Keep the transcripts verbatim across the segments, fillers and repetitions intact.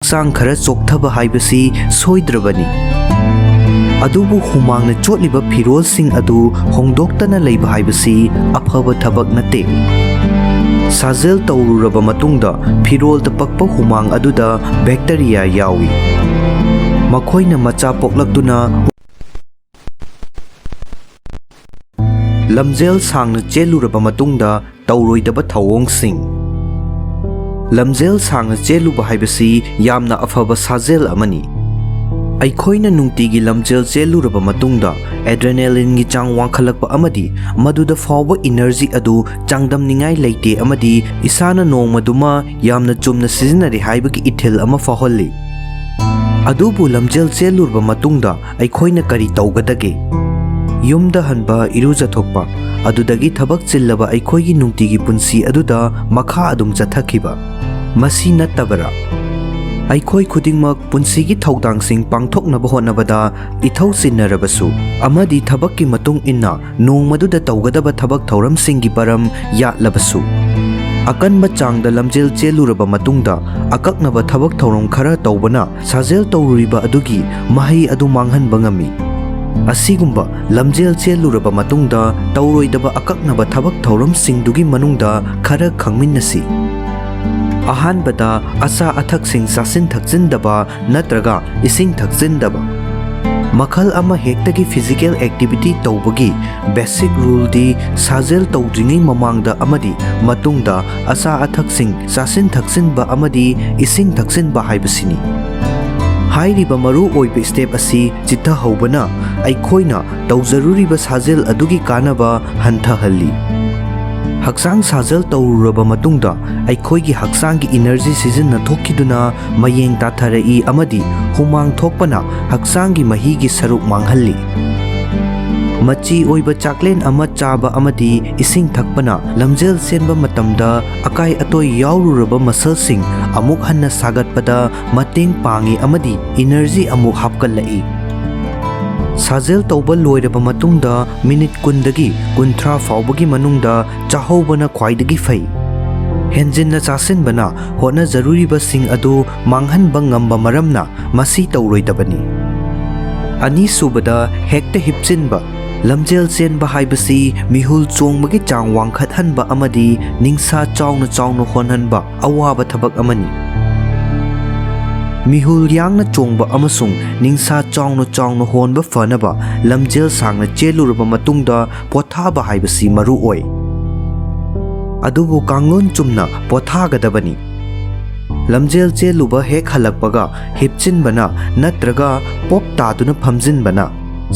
ꯍꯛꯆꯥꯡ ꯈꯔ ꯆꯣꯛꯊꯕ ꯍꯥꯏꯕꯁꯤ ꯁꯣꯏꯗ꯭ꯔꯕꯅꯤ꯫ ꯑꯗꯨꯕꯨ ꯍꯨꯃꯥꯡꯅ ꯆꯣꯠꯂꯤꯕ ꯐꯤꯔꯣꯜꯁꯤꯡ ꯑꯗꯨ ꯍꯣꯡꯗꯣꯛꯇꯅ ꯂꯩꯕ ꯍꯥꯏꯕꯁꯤ ꯑꯐꯕ ꯊꯕꯛ ꯅꯠꯇꯦ꯫ ꯁꯥꯖꯦꯜ ꯇꯧꯔꯨꯔꯕ ꯃꯇꯨꯡꯗ ꯐꯤꯔꯣꯜꯗ ꯄꯛꯄ ꯍꯨꯃꯥꯡ ꯑꯗꯨꯗ bacteria ꯌꯥꯎꯏ꯫ ꯃꯈꯣꯏꯅ ꯃꯆꯥ ꯄꯣꯛꯂꯛꯇꯨꯅ ꯂꯝꯖꯦꯜ ꯁꯥꯡꯅ ꯆꯦꯜꯂꯨꯔꯕ ꯃꯇꯨꯡꯗ ꯇꯧꯔꯣꯏꯗꯕ ꯊꯧꯑꯣꯡꯁꯤꯡ꯫ ꯂꯝꯖꯦꯜ ꯁꯥꯡꯅ ꯆꯦꯜꯂꯨꯕ ꯍꯥꯏꯕꯁꯤ ꯌꯥꯝꯅ ꯑꯐꯕ ꯁꯥꯖꯦꯜ ꯑꯃꯅꯤ꯫ ꯑꯩꯈꯣꯏꯅ ꯅꯨꯡꯇꯤꯒꯤ ꯂꯝꯖꯦꯜ ꯆꯦꯜꯂꯨꯔꯕ ꯃꯇꯨꯡꯗ adrenalineꯒꯤ ꯆꯥꯡ ꯋꯥꯡꯈꯠꯂꯛꯄ ꯑꯃꯗꯤ ꯃꯗꯨꯗ ꯐꯥꯎꯕ energy ꯑꯗꯨ ꯆꯥꯡꯗꯝꯅꯤꯡꯉꯥꯏ ꯂꯩꯇꯦ ꯑꯃꯗꯤ ꯏꯁꯥꯅ ꯅꯣꯡꯃꯗꯨꯃ ꯌꯥꯝꯅ ꯆꯨꯝꯅ ꯁꯤꯖꯤꯟꯅꯔꯦ ꯍꯥꯏꯕꯒꯤ ꯏꯊꯤꯜ ꯑꯃ ꯐꯥꯎꯍꯜꯂꯤ꯫ ꯑꯗꯨꯕꯨ ꯂꯝꯖꯦꯜ ꯆꯦꯜꯂꯨꯔꯕ ꯃꯇꯨꯡꯗ ꯑꯩꯈꯣꯏꯅ ꯀꯔꯤ ꯇꯧꯒꯗꯒꯦ? ꯌꯨꯝꯗ ꯍꯟꯕ, ꯏꯔꯨꯖꯊꯣꯛꯄ, ꯑꯗꯨꯗꯒꯤ ꯊꯕꯛ ꯆꯤꯜꯂꯕ ꯑꯩꯈꯣꯏꯒꯤ ꯅꯨꯡꯇꯤꯒꯤ ꯄꯨꯟꯁꯤ ꯑꯗꯨꯗ ꯃꯈꯥ ꯑꯗꯨꯝ ꯆꯠꯊꯈꯤꯕ, ꯃꯁꯤ ꯅꯠꯇꯕꯔꯥ? ꯑꯩꯈꯣꯏ ꯈꯨꯗꯤꯡꯃꯛ ꯄꯨꯟꯁꯤꯒꯤ ꯊꯧꯗꯥꯡꯁꯤꯡ ꯄꯥꯡꯊꯣꯛꯅꯕ ꯍꯣꯠꯅꯕꯗ ꯏꯊꯧ ꯆꯤꯟꯅꯔꯕꯁꯨ ꯑꯃꯗꯤ ꯊꯕꯛꯀꯤ ꯃꯇꯨꯡ ꯏꯟꯅ ꯅꯣꯡꯃꯗꯨꯗ ꯇꯧꯒꯗꯕ ꯊꯕꯛ ꯊꯧꯔꯝꯁꯤꯡꯒꯤ ꯄꯔꯝ ꯌꯥꯠꯂꯕꯁꯨ, ꯑꯀꯟꯕ ꯆꯥꯡꯗ ꯂꯝꯖꯦꯜ ꯆꯦꯜꯂꯨꯔꯕ ꯃꯇꯨꯡꯗ ꯑꯀꯛꯅꯕ ꯊꯕꯛ ꯊꯧꯔꯝ ꯈꯔ ꯇꯧꯕꯅ ꯁꯥꯖꯦꯜ ꯇꯧꯔꯨꯔꯤꯕ ꯑꯗꯨꯒꯤ ꯃꯍꯩ ꯑꯗꯨ ꯃꯥꯡꯍꯟꯕ ꯉꯝꯃꯤ꯫ ꯑꯁꯤꯒꯨꯝꯕ ꯂꯝꯖꯦꯜ ꯆꯦꯜꯂꯨꯔꯕ ꯃꯇꯨꯡꯗ ꯇꯧꯔꯣꯏꯗꯕ ꯑꯀꯛꯅꯕ ꯊꯕꯛ ꯊꯧꯔꯝꯁꯤꯡꯗꯨꯒꯤ ꯃꯅꯨꯡꯗ ꯈꯔ ꯈꯪꯃꯤꯟꯅꯁꯤ꯫ ꯑꯍꯥꯟꯕꯗ, ꯑꯆꯥ ꯑꯊꯛꯁꯤꯡ ꯆꯥꯁꯤꯟ ꯊꯛꯆꯤꯟꯗꯕ ꯅꯠꯇ꯭ꯔꯒ ꯏꯁꯤꯡ ꯊꯛꯆꯤꯟꯗꯕ꯫ ꯃꯈꯜ ꯑꯃ ꯍꯦꯛꯇꯒꯤ physical activity ꯇꯧꯕꯒꯤ basic ruleꯗꯤ ꯁꯥꯖꯦꯜ ꯇꯧꯗ꯭ꯔꯤꯉꯩ ꯃꯃꯥꯡꯗ ꯑꯃꯗꯤ ꯃꯇꯨꯡꯗ ꯑꯆꯥ ꯑꯊꯛꯁꯤꯡ ꯆꯥꯁꯤꯟ ꯊꯛꯆꯤꯟꯕ ꯑꯃꯗꯤ ꯏꯁꯤꯡ ꯊꯛꯆꯤꯟꯕ ꯍꯥꯏꯕꯁꯤꯅꯤ꯫ ꯍꯥꯏꯔꯤꯕ ꯃꯔꯨ ꯑꯣꯏꯕ step ꯑꯁꯤ ꯆꯤꯠꯊꯍꯧꯕꯅ ꯑꯩꯈꯣꯏꯅ ꯇꯧꯖꯔꯨꯔꯤꯕ ꯁꯥꯖꯦꯜ ꯑꯗꯨꯒꯤ ꯀꯥꯟꯅꯕ ꯍꯟꯊꯍꯜꯂꯤ꯫ ꯍꯛꯆꯥꯡ ꯁꯥꯖꯦꯜ ꯇꯧꯔꯨꯔꯕ ꯃꯇꯨꯡꯗ ꯑꯩꯈꯣꯏꯒꯤ ꯍꯛꯆꯥꯡꯒꯤ energy ꯁꯤꯖꯤꯟꯅꯊꯣꯛꯈꯤꯗꯨꯅ ꯃꯌꯦꯡ ꯇꯥꯊꯔꯛꯏ ꯑꯃꯗꯤ ꯍꯨꯃꯥꯡ ꯊꯣꯛꯄꯅ ꯍꯛꯆꯥꯡꯒꯤ ꯃꯍꯤꯒꯤ ꯁꯔꯨꯛ ꯃꯥꯡꯍꯜꯂꯤ꯫ ꯃꯆꯤ ꯑꯣꯏꯕ ꯆꯥꯛꯂꯦꯟ ꯑꯃ ꯆꯥꯕ ꯑꯃꯗꯤ ꯏꯁꯤꯡ ꯊꯛꯄꯅ ꯂꯝꯖꯦꯜ ꯆꯦꯟꯕ ꯃꯇꯝꯗ ꯑꯀꯥꯏ ꯑꯇꯣꯏ ꯌꯥꯎꯔꯨꯔꯕ muscleꯁꯤꯡ ꯑꯃꯨꯛ ꯍꯟꯅ ꯁꯥꯒꯠꯄꯗ ꯃꯇꯦꯡ ꯄꯥꯡꯏ ꯑꯃꯗꯤ energy ꯑꯃꯨꯛ ꯍꯥꯞꯀꯠꯂꯛꯏ꯫ ꯁꯥꯖꯦꯜ ꯇꯧꯕ ꯂꯣꯏꯔꯕ ꯃꯇꯨꯡꯗ ꯃꯤꯅꯤꯠ ꯀꯨꯟꯗꯒꯤ ꯀꯨꯟꯊ꯭ꯔꯥ ꯐꯥꯎꯕꯒꯤ ꯃꯅꯨꯡꯗ ꯆꯥꯍꯧꯕꯅ ꯈ꯭ꯋꯥꯏꯗꯒꯤ ꯐꯩ꯫ ꯍꯦꯟꯖꯤꯟꯅ ꯆꯥꯁꯤꯟꯕꯅ ꯍꯣꯠꯅꯖꯔꯨꯔꯤꯕꯁꯤꯡ ꯑꯗꯨ ꯃꯥꯡꯍꯟꯕ ꯉꯝꯕ ꯃꯔꯝꯅ ꯃꯁꯤ ꯇꯧꯔꯣꯏꯗꯕꯅꯤ꯫ ꯑꯅꯤꯁꯨꯕꯗ, ꯍꯦꯛꯇ ꯍꯤꯞꯆꯤꯟꯕ꯫ ꯂꯝꯖꯦꯜ ꯆꯦꯟꯕ ꯍꯥꯏꯕꯁꯤ ꯃꯤꯍꯨꯜ ꯆꯣꯡꯕꯒꯤ ꯆꯥꯡ ꯋꯥꯡꯈꯠꯍꯟꯕ ꯑꯃꯗꯤ ꯅꯤꯡꯁꯥ ꯆꯥꯎꯅ ꯆꯥꯎꯅ ꯍꯣꯟꯍꯟꯕ ꯑꯋꯥꯕ ꯊꯕꯛ ꯑꯃꯅꯤ꯫ ꯃꯤꯍꯨꯜ ꯌꯥꯡꯅ ꯆꯣꯡꯕ ꯑꯃꯁꯨꯡ ꯅꯤꯡꯁꯥ ꯆꯥꯎꯅ ꯆꯥꯎꯅ ꯍꯣꯟꯕ ꯐꯅꯕ ꯂꯝꯖꯦꯜ ꯁꯥꯡꯅ ꯆꯦꯜꯂꯨꯔꯕ ꯃꯇꯨꯡꯗ ꯄꯣꯊꯥꯕ ꯍꯥꯏꯕꯁꯤ ꯃꯔꯨ ꯑꯣꯏ꯫ ꯑꯗꯨꯕꯨ ꯀꯥꯡꯂꯣꯟ ꯆꯨꯝꯅ ꯄꯣꯊꯥꯒꯗꯕꯅꯤ꯫ ꯂꯝꯖꯦꯜ ꯆꯦꯜꯂꯨꯕ ꯍꯦꯛ ꯍꯜꯂꯛꯄꯒ ꯍꯤꯞꯆꯤꯟꯕꯅ ꯅꯠꯇ꯭ꯔꯒ ꯄꯣꯞ ꯇꯥꯗꯨꯅ ꯐꯝꯖꯤꯟꯕꯅ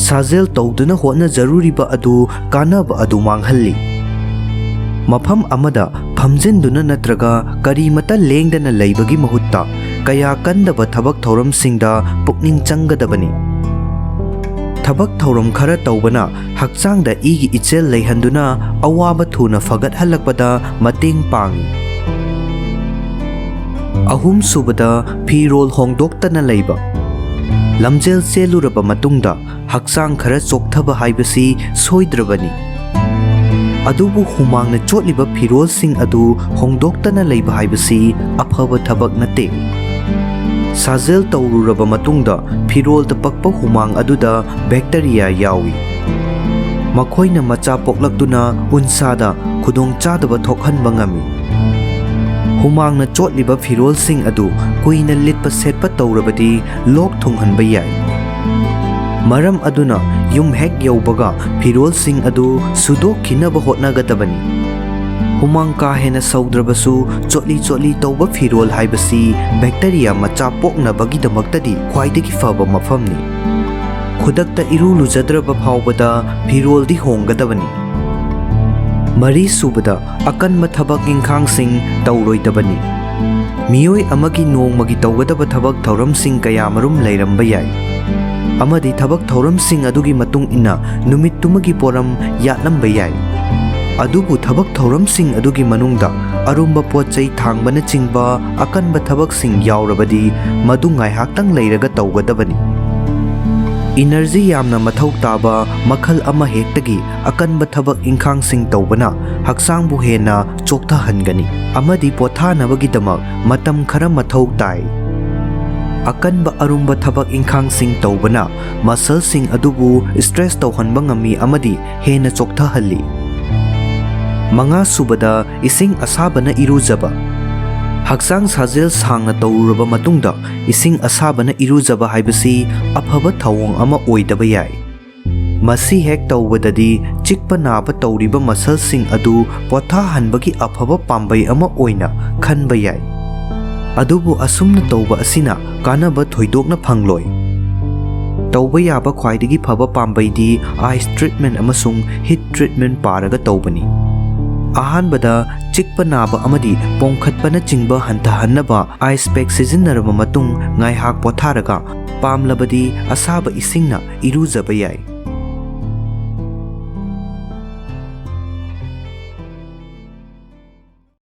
ꯁꯥꯖꯦꯜ ꯇꯧꯗꯨꯅ ꯍꯣꯠꯅꯖꯔꯨꯔꯤꯕ ꯑꯗꯨ ꯀꯥꯟꯅꯕ ꯑꯗꯨ ꯃꯥꯡꯍꯜꯂꯤ꯫ ꯃꯐꯝ ꯑꯃꯗ ꯐꯝꯖꯤꯟꯗꯨꯅ ꯅꯠꯇ꯭ꯔꯒ ꯀꯔꯤꯃꯇ ꯂꯦꯡꯗꯅ ꯂꯩꯕꯒꯤ ꯃꯍꯨꯠꯇ ꯀꯌꯥ ꯀꯟꯗꯕ ꯊꯕꯛ ꯊꯧꯔꯝꯁꯤꯡꯗ ꯄꯨꯛꯅꯤꯡ ꯆꯪꯒꯗꯕꯅꯤ꯫ ꯊꯕꯛ ꯊꯧꯔꯝ ꯈꯔ ꯇꯧꯕꯅ ꯍꯛꯆꯥꯡꯗ ꯏꯒꯤ ꯏꯆꯦꯜ ꯂꯩꯍꯟꯗꯨꯅ ꯑꯋꯥꯕ ꯊꯨꯅ ꯐꯒꯠꯍꯜꯂꯛꯄꯗ ꯃꯇꯦꯡ ꯄꯥꯡꯏ꯫ ꯑꯍꯨꯝꯁꯨꯕꯗ, ꯐꯤꯔꯣꯜ ꯍꯣꯡꯗꯣꯛꯇꯅ ꯂꯩꯕ꯫ ꯂꯝꯖꯦꯜ ꯆꯦꯜꯂꯨꯔꯕ ꯃꯇꯨꯡꯗ ꯍꯛꯆꯥꯡ ꯈꯔ ꯆꯣꯛꯊꯕ ꯍꯥꯏꯕꯁꯤ ꯁꯣꯏꯗ꯭ꯔꯕꯅꯤ꯫ ꯑꯗꯨꯕꯨ ꯍꯨꯃꯥꯡꯅ ꯆꯣꯠꯂꯤꯕ ꯐꯤꯔꯣꯜꯁꯤꯡ ꯑꯗꯨ ꯍꯣꯡꯗꯣꯛꯇꯅ ꯂꯩꯕ ꯍꯥꯏꯕꯁꯤ ꯑꯐꯕ ꯊꯕꯛ ꯅꯠꯇꯦ꯫ ꯁꯥꯖꯦꯜ ꯇꯧꯔꯨꯔꯕ ꯃꯇꯨꯡꯗ ꯐꯤꯔꯣꯜꯗ ꯄꯛꯄ ꯍꯨꯃꯥꯡ ꯑꯗꯨꯗ bacteria ꯌꯥꯎꯏ꯫ ꯃꯈꯣꯏꯅ ꯃꯆꯥ ꯄꯣꯛꯂꯛꯇꯨꯅ ꯎꯟꯁꯥꯗ ꯈꯨꯗꯣꯡꯆꯥꯗꯕ ꯊꯣꯛꯍꯟꯕ ꯉꯝꯃꯤ꯫ ꯍꯨꯃꯥꯡꯅ ꯆꯣꯠꯂꯤꯕ ꯐꯤꯔꯣꯜꯁꯤꯡ ꯑꯗꯨ ꯀꯨꯏꯅ ꯂꯤꯠꯄ ꯁꯦꯠꯄ ꯇꯧꯔꯕꯗꯤ ꯂꯣꯛ ꯊꯨꯡꯍꯟꯕ ꯌꯥꯏ꯫ ꯃꯔꯝ ꯑꯗꯨꯅ ꯌꯨꯝ ꯍꯦꯛ ꯌꯧꯕꯒ ꯐꯤꯔꯣꯜꯁꯤꯡ ꯑꯗꯨ ꯁꯨꯗꯣꯛꯈꯤꯅꯕ ꯍꯣꯠꯅꯒꯗꯕꯅꯤ꯫ ꯍꯨꯃꯥꯡ ꯀꯥ ꯍꯦꯟꯅ ꯁꯧꯗ꯭ꯔꯕꯁꯨ, ꯆꯣꯠꯂꯤ ꯆꯣꯠꯂꯤ ꯇꯧꯕ ꯐꯤꯔꯣꯜ ꯍꯥꯏꯕꯁꯤ bacteria ꯃꯆꯥ ꯄꯣꯛꯅꯕꯒꯤꯗꯃꯛꯇꯗꯤ ꯈ꯭ꯋꯥꯏꯗꯒꯤ ꯐꯕ ꯃꯐꯝꯅꯤ꯫ ꯈꯨꯗꯛꯇ ꯏꯔꯨ ꯂꯨꯖꯗ꯭ꯔꯕ ꯐꯥꯎꯕꯗ ꯐꯤꯔꯣꯜꯗꯤ ꯍꯣꯡꯒꯗꯕꯅꯤ꯫ ꯃꯔꯤꯁꯨꯕꯗ, ꯑꯀꯟꯕ ꯊꯕꯛ ꯏꯪꯈꯥꯡꯁꯤꯡ ꯇꯧꯔꯣꯏꯗꯕꯅꯤ꯫ ꯃꯤꯑꯣꯏ ꯑꯃꯒꯤ ꯅꯣꯡꯃꯒꯤ ꯇꯧꯒꯗꯕ ꯊꯕꯛ ꯊꯧꯔꯝꯁꯤꯡ ꯀꯌꯥꯃꯔꯨꯝ ꯂꯩꯔꯝꯕ ꯌꯥꯏ, ꯑꯃꯗꯤ ꯊꯕꯛ ꯊꯧꯔꯝꯁꯤꯡ ꯑꯗꯨꯒꯤ ꯃꯇꯨꯡ ꯏꯟꯅ ꯅꯨꯃꯤꯠꯇꯨꯃꯒꯤ ꯄꯣꯔꯝ ꯌꯥꯠꯂꯝꯕ ꯌꯥꯏ꯫ ꯑꯗꯨꯕꯨ ꯊꯕꯛ ꯊꯧꯔꯝꯁꯤꯡ ꯑꯗꯨꯒꯤ ꯃꯅꯨꯡꯗ ꯑꯔꯨꯝꯕ ꯄꯣꯠ ꯆꯩ ꯊꯥꯡꯕꯅꯆꯤꯡꯕ ꯑꯀꯟꯕ ꯊꯕꯛꯁꯤꯡ ꯌꯥꯎꯔꯕꯗꯤ, ꯃꯗꯨ ꯉꯥꯏꯍꯥꯛꯇꯪ ꯂꯩꯔꯒ ꯇꯧꯒꯗꯕꯅꯤ꯫ ꯏꯅꯔꯖꯤ ꯌꯥꯝꯅ ꯃꯊꯧ ꯇꯥꯕ ꯃꯈꯜ ꯑꯃ ꯍꯦꯛꯇꯒꯤ ꯑꯀꯟꯕ ꯊꯕꯛ ꯏꯪꯈꯥꯡꯁꯤꯡ ꯇꯧꯕꯅ ꯍꯛꯆꯥꯡꯕꯨ ꯍꯦꯟꯅ ꯆꯣꯛꯊꯍꯟꯒꯅꯤ ꯑꯃꯗꯤ ꯄꯣꯊꯥꯅꯕꯒꯤꯗꯃꯛ ꯃꯇꯝ ꯈꯔ ꯃꯊꯧ ꯇꯥꯏ꯫ ꯑꯀꯟꯕ ꯑꯔꯨꯝꯕ ꯊꯕꯛ ꯏꯪꯈꯥꯡꯁꯤꯡ ꯇꯧꯕꯅ ꯃꯁꯜꯁꯤꯡ ꯑꯗꯨꯕꯨ ꯁ꯭ꯇ꯭ꯔꯦꯁ ꯇꯧꯍꯟꯕ ꯉꯝꯃꯤ ꯑꯃꯗꯤ ꯍꯦꯟꯅ ꯆꯣꯛꯊꯍꯜꯂꯤ꯫ ꯃꯉꯥꯁꯨꯕꯗ, ꯏꯁꯤꯡ ꯑꯁꯥꯕꯅ ꯏꯔꯨꯖꯕ꯫ ꯍꯛꯆꯥꯡ ꯁꯥꯖꯦꯜ ꯁꯥꯡꯅ ꯇꯧꯔꯨꯔꯕ ꯃꯇꯨꯡꯗ ꯏꯁꯤꯡ ꯑꯁꯥꯕꯅ ꯏꯔꯨꯖꯕ ꯍꯥꯏꯕꯁꯤ ꯑꯐꯕ ꯊꯧꯑꯣꯡ ꯑꯃ ꯑꯣꯏꯗꯕ ꯌꯥꯏ꯫ ꯃꯁꯤ ꯍꯦꯛ ꯇꯧꯕꯗꯗꯤ ꯆꯤꯛꯄ ꯅꯥꯕ ꯇꯧꯔꯤꯕ ꯃꯁꯜꯁꯤꯡ ꯑꯗꯨ ꯄꯣꯊꯥꯍꯟꯕꯒꯤ ꯑꯐꯕ ꯄꯥꯝꯕꯩ ꯑꯃ ꯑꯣꯏꯅ ꯈꯟꯕ ꯌꯥꯏ꯫ ꯑꯗꯨꯕꯨ ꯑꯁꯨꯝꯅ ꯇꯧꯕ ꯑꯁꯤꯅ ꯀꯥꯟꯅꯕ ꯊꯣꯏꯗꯣꯛꯅ ꯐꯪꯂꯣꯏ꯫ ꯇꯧꯕ ꯌꯥꯕ ꯈ꯭ꯋꯥꯏꯗꯒꯤ ꯐꯕ ꯄꯥꯝꯕꯩꯗꯤ ꯑꯥꯏꯁ ꯇ꯭ꯔꯤꯠꯃꯦꯟ ꯑꯃꯁꯨꯡ ꯍꯤꯠ ꯇ꯭ꯔꯤꯠꯃꯦꯟ ꯄꯥꯔꯒ ꯇꯧꯕꯅꯤ꯫ ꯑꯍꯥꯟꯕꯗ, ꯆꯤꯛꯄ ꯅꯥꯕ ꯑꯃꯗꯤ ꯄꯣꯝꯈꯠꯄꯅꯆꯤꯡꯕ ꯍꯟꯊꯍꯟꯅꯕ ꯑꯥꯏꯁ ꯄꯦꯛ ꯁꯤꯖꯤꯟꯅꯔꯕ ꯃꯇꯨꯡ ꯉꯥꯏꯍꯥꯛ ꯄꯣꯊꯥꯔꯒ, ꯄꯥꯝꯂꯕꯗꯤ ꯑꯁꯥꯕ ꯏꯁꯤꯡꯅ ꯏꯔꯨꯖꯕ ꯌꯥꯏ꯫